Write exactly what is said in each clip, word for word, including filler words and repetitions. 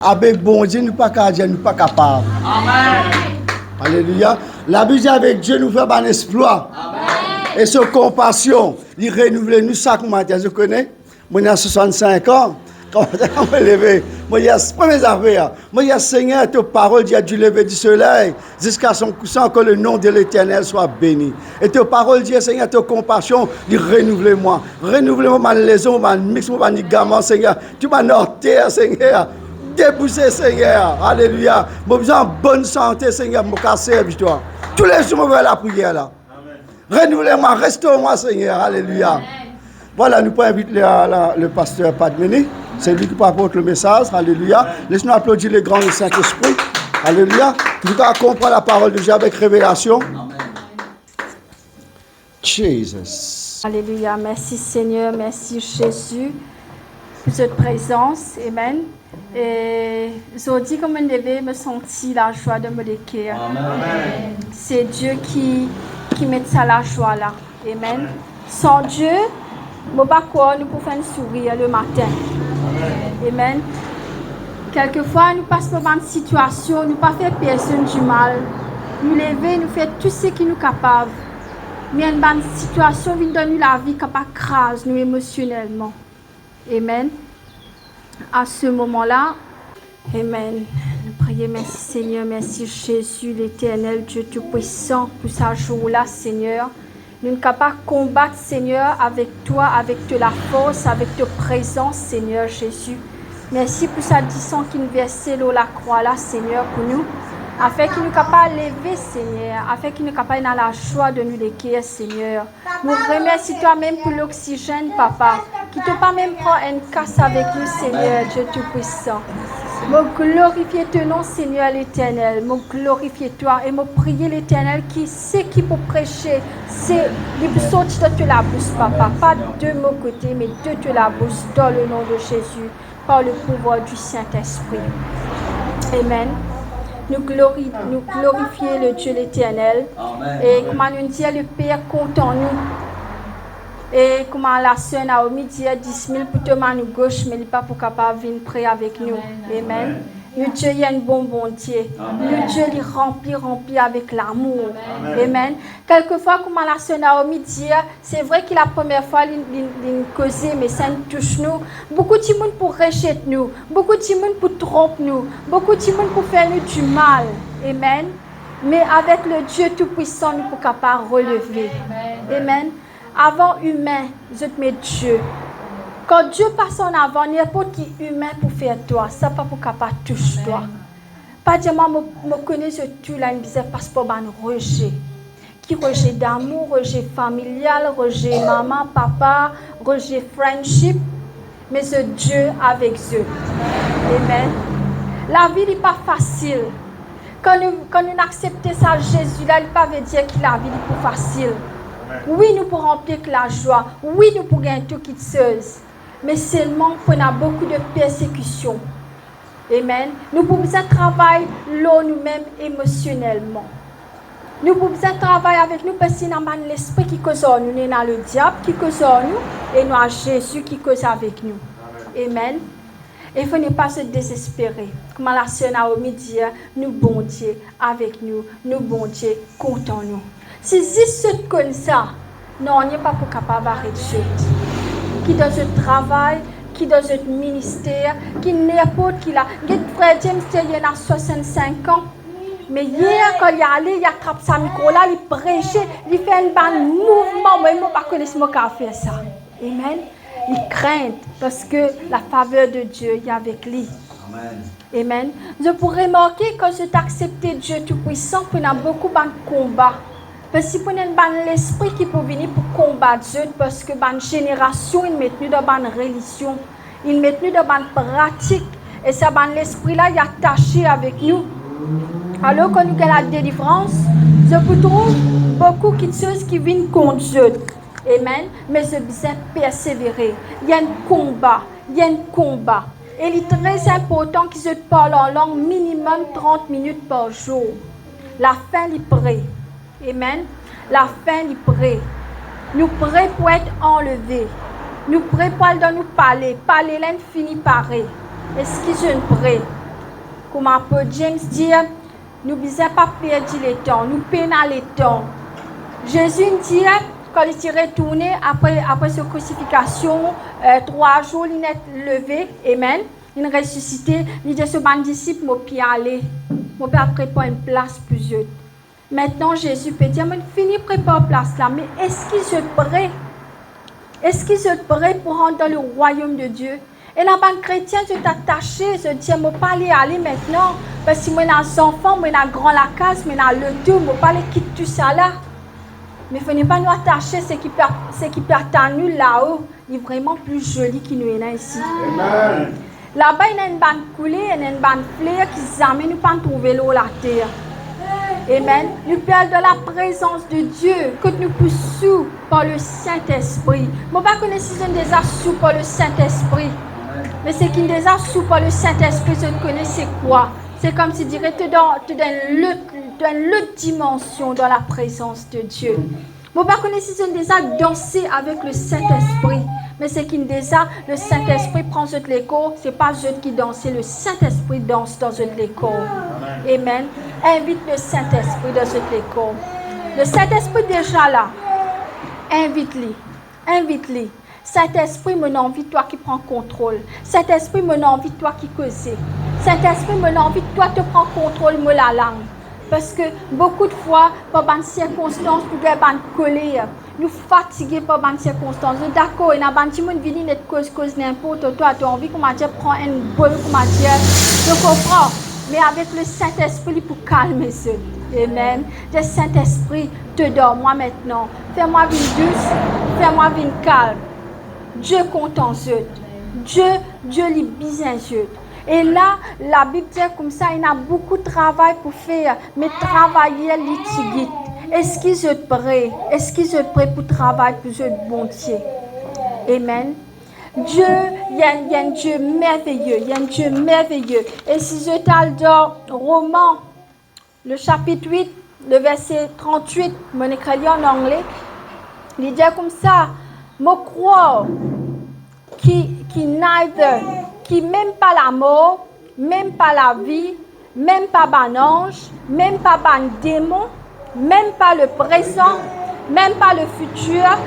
Avek Bondie, nou pa kapav dir nou pa kapav. Amen. Aleluya. Labib dir, avek Die, nou fer bann explwa. Amen. E so konpasion, li renouvle nou sak matin. Zot kone, mo ena swasann-sink an. Kan mo leve, mo dir, premie zafer, mo dir, Segner, to parol dir, du lever du soleil ziska son kousan, que le nom de l'Éternel soit béni. E to parol dir, Segner, to konpasion, li renouvle mwa. Renouvle mo bann lezon, mo bann misk, mo bann ligaman, Segner. Tou bann arter, Segner. Debouse, Segner. Aleluya. Mo bizin bonn sante, Segner, mo kapav servi twa. Toulezour mo fer lapriyer la. Renouvle mwa, restore mwa, Segner. Aleluya. Vwala, nou pou invit le, la, le paster Padmini. Se li ki pou aport le mesaz. Aleluya. Les nou aplodi le gran Sintespri. Aleluya. Ki nou kapav konpran laparol de Die avek revelasion. Jesus. Aleluya. Mersi, Segner. Mersi, Zezi, pou zot prezans. Amen. E zordi, kan mo leve, mo santi lazwa dan mo leker. Amen. Se Die ki, ki met sa lazwa la. Amen. San Die, mo pa krwar nou pou fer enn sourir le matin. Amen. Kelkefwa, nou pas par bann sitiasion, nou pa fer personn dimal. Nou leve, nou fer tou seki nou kapav. Me enn bann sitiasion vinn dan nou lavi kapav kraz nou emosionelman. Amen. A se moman la, amen. Nou priye, mersi Segner, mersi Zezi, Leternel, Die Toupwisan, pou sa zour la, Segner. Nou kapav konbat, Segner, avek twa, avek to lafors, avek to prezans, Segner Zezi. Mersi pou sa disan ki'nn verse lor lakrwa la, Segner, pou nou, afin ki nou kapav leve, Segner, afin ki nou kapav ena lazwa dan nou leker, Segner. Mo remersi twa mem pou loksizenn, Papa, ki to pa mem pran enn kas avek nou, Segner Die Toupwisan. Mo glorifie to nom, Segner Leternel. Mo glorifie twa e mo priye, Leternel, ki seki pou prese, se li pou sorti dan to labous, Papa, pa de mo kote, me de to labous, dan le nom de Zezi, par le pouvwar di Sintespri. Amen. Nou glori-, nou glorifie le Die Leternel. Amen. E kouma nou dir, Leper kontan nou. E kouma laser Naomi dir, dis mil pou tom a nou gos, me li pa pou kapav vinn pre avek nou. Amen. Amen. Nou Die, li enn bon Bondie. Amen. Nou Die, li ranpli, ranpli avek lamour. Amen. Amen. Kelkefwa, kouma laser Naomi dir, se vre ki lapremier fwa li, li, li'nn koze, me sa inn tous nou. Boukou dimoun pou rezet nou, boukou dimoun pou tronp nou, boukou dimoun pou fer nou dimal. Amen. Me avek le Die Toupwisan, nou pou kapav releve. Amen. Avan imin, zot met Die. Kan Die pas an avan, ninport ki imin pou fer twa, sa pa pou kapav tous twa. Pa dir mwa, mo, mo kone zot tou la inn bizin pas par bann reze. Ki reze damour, reze familial, reze mama, papa, reze friendship, me zot Die avek zot. Amen. Lavi, li pa fasil. Kan nou, kan nou aksepte sa Zezi la, li pa ve dir ki lavi, li pou fasil. Wi, nou pou ranpli ek lazwa. Wi, nou pou gagn tou kiksoz. Me selman, pou ena boukou de persekision. Amen. Nou pou bizin travay lor noumem emosionelman. Nou pou bizin travay avek nou, parski ena bann lespri ki koz ar nou, ena lediab ki koz ar nou, e nou ena Zezi ki koz avek nou. Amen. E fode pa zot dezespere. Kouma laser Naomi dir, nou Bondie avek nou, nou Bondie kontan nou. Si zis zot konn sa, nanye pa pou kapav aret zot. Ki dan zot travay, ki dan zot minister, ki ninport ki la. Get frer James, li ena swasann-sink an. Me yer, kan li ale, li atrap sa mikro la, li prese, li fer enn bann mouvman, mwa mem mo pa kone si mo kapav fer sa. Amen. Li krint, parski lafaver de Die, li avek li. Amen. Amen. Zot pou remarke, kan zot aksepte Die Toupwisan, pou ena boukou bann konba. Parski pou ena bann lespri ki pou vini pou konbat zot, parski bann zenerasion inn met nou dan bann relizion, inn met nou dan bann pratik, e sa bann lespri la, li atase avek nou. Alor, kan nou gagn ladelivrans, zot pou trouv boukou kiksoz ki vinn kont zot. Amen. Me zot bizin persevere. Li enn konba. Li enn konba. E li tre inportan ki zot parl an lang minimem trant minit par zour. Lafin li pre. Amen. Lafin li pre. Nou pre pou et anleve. Nou pre pou al dan nou pale. Pale la inn fini pare. Eski zot inn pre? Kouma apot James dir, nou bizin pa perdi letan, nou pena letan. Zezi inn dir, kan li ti retourne apre, apre so krisifikasion, eh, trwa zour li net leve, amen, linn resisite, li dir so bann disip, "Mo pe ale, mo pe al prepar enn plas pou zot." Aster Zezi pe dir, "Mo finn fini prepar plas la, me eski zot pre? Eski zot pre pou rant dan lerwayom de Die?" Ena bann kretien, zot atase, zot dir, "Mo pa le ale aster, parski mo ena zanfan, mo ena gran lakaz, mo ena loto, mo pa le kit tousala." Me fode pa nou atase seki pe, seki pe atann nou lao, li vreman pli zoli ki nou ena isi. Amen. Laba ena enn bann kouler, ena enn bann fler ki zame nou pa'nn trouve lor later. Amen. Nou pe al dan laprezans de Die, kot nou pou sou par le Saint-Esprit. Mo pa kone si zot inn deza sou par le Saint-Esprit. Me seki inn deza sou par le Saint-Esprit, zot kone se kwa. Se koumsi dire to dan, to dan enn lot, dan enn lot dimansion dan laprezans de Die. Mo pa kone si zot inn deza danse avek le Saint-Esprit, me seki inn deza, le Saint-Esprit pran zot lekor, se pa zot ki danse, le Saint-Esprit dans dan zot lekor. Amen. Invit le Saint-Esprit dan zot lekor. Le Saint-Esprit deza la. Invit li. Invit li. Saint-Esprit, mo ena anvi twa ki pran kontrol. Saint-Esprit, mo ena anvi twa ki koze. Saint-Esprit, mo ena anvi twa to pran kontrol mo lalang. Parski boukou de fwa, par bann sirkonstans, nou gagn bann koler, nou fatige par bann sirkonstans. Nou dakor, ena bann dimoun vini, net koz, koz ninport, twa, to anvi, koumadir, pran enn bol, koumadir, to konpran. Me avek le Saint-Esprit, li pou kalme zot. Amen. Dir, Saint-Esprit, te dan mwa aster. Fer mwa vinn dous, fer mwa vinn kalm. Die kontan zot. Die, Die li bizin zot. E la, Labib dir koumsa, ena boukou travay pou fer, me travayer li tigit. Eski zot pre? Eski zot pre pou travay pou zot Bondie? Amen. Die, li enn, li enn Die merveye, li enn Die merveye. E si zot al dan Roman, le sapit wit, le verse trant-wit, mo ekrir li an angle, li dir koumsa, mo krwar ki, ki neither, ki mem pa lamor, mem pa lavi, mem pa bann anz, mem pa bann demon, mem pa le prezan, mem pa le fitir,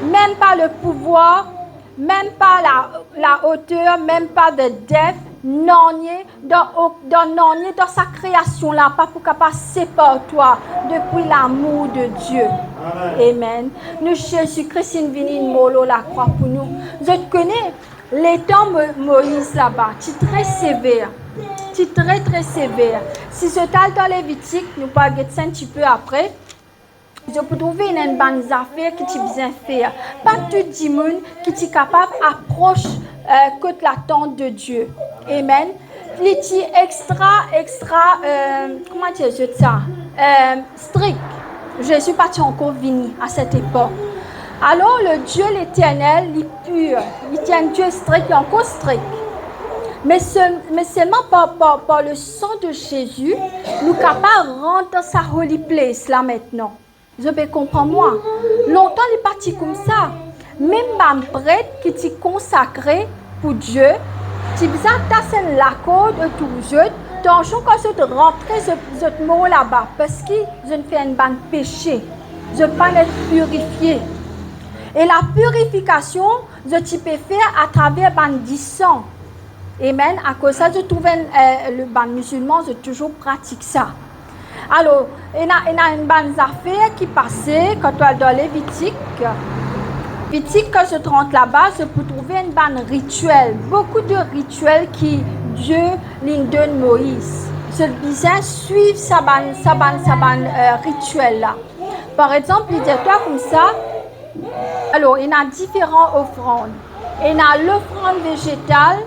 mem pa le pouvwar, mem pa la, laoter, mem pa the depth, nanye, dan o-, dan nanye, dan sa kreasion la, pa pou kapav separ twa depi lamour de Die. Amen. Amen. Nou Zezi Kris inn vini, inn mor lor lakrwa pou nou. Zot kone, letan Mo-, Moiz laba, ti tre sever. Ti tre, tre sever. Si zot al dan Levitik, nou pou al get sa enn tipe apre. Zot pou trouve ena enn bann zafer ki ti bizin fer. Pa tou dimoun ki ti kapav apros, eh, kot latant de Die. Amen. Li ti extra, extra, eh, kouma dir zot sa? Eh, strik. Zezi pa ti ankor vini a set epok. Alor, le Die Leternel, li pir. Li ti enn Die strik, li ankor strik. Me sel-, me selman par, par, par le san de Zezi, nou kapav rant dan sa holy place la aster. Zot pe konpran mwa? Lontan li pa ti koumsa. Mem bann pret ki ti konsakre pou Die, ti bizin atas enn lakord otour zot, tansion kan zot rantre, zot, zot mor laba, parski zot fer enn bann pese. Zot pa net pirifie. E lapirifikasion, zot ti pe fer atraver bann disan. Amen. Akoz sa, zot trouve, eh, le, bann mizilman, zot touzour pratik sa. Alor, ena, ena enn bann zafer ki pase kan to al dan Levitik. Levitik, kan zot rant laba, zot pou trouve enn bann ritiel, boukou de ritiel ki Die linn donn Moiz. Zot bizin swiv sa bann, sa bann, sa bann, eh, ritiel la. Par exanp, li dir twa koumsa, alor, ena diferan ofrann. Ena lofrann vezetal,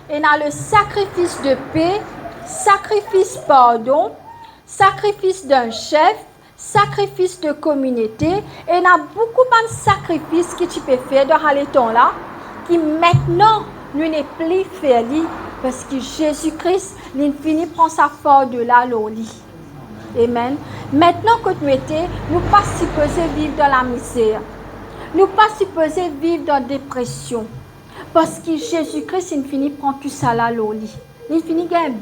ena le sakrifis de pe, sakrifis pardon, sakrifis dan sef, sakrifis de kominote, ena boukou bann sakrifis ki ti pe fer dan sa letan la, ki aster nou nepli fer li, parski Zezi Kris, linn fini pran sa fardo la lor li. Amen. Aster kot nou ete, nou pa sipoze viv dan lamizer. Nou pa sipoze viv dan depresion. Parski Zezi Kris inn fini pran tousala lor li. Linn fini gagn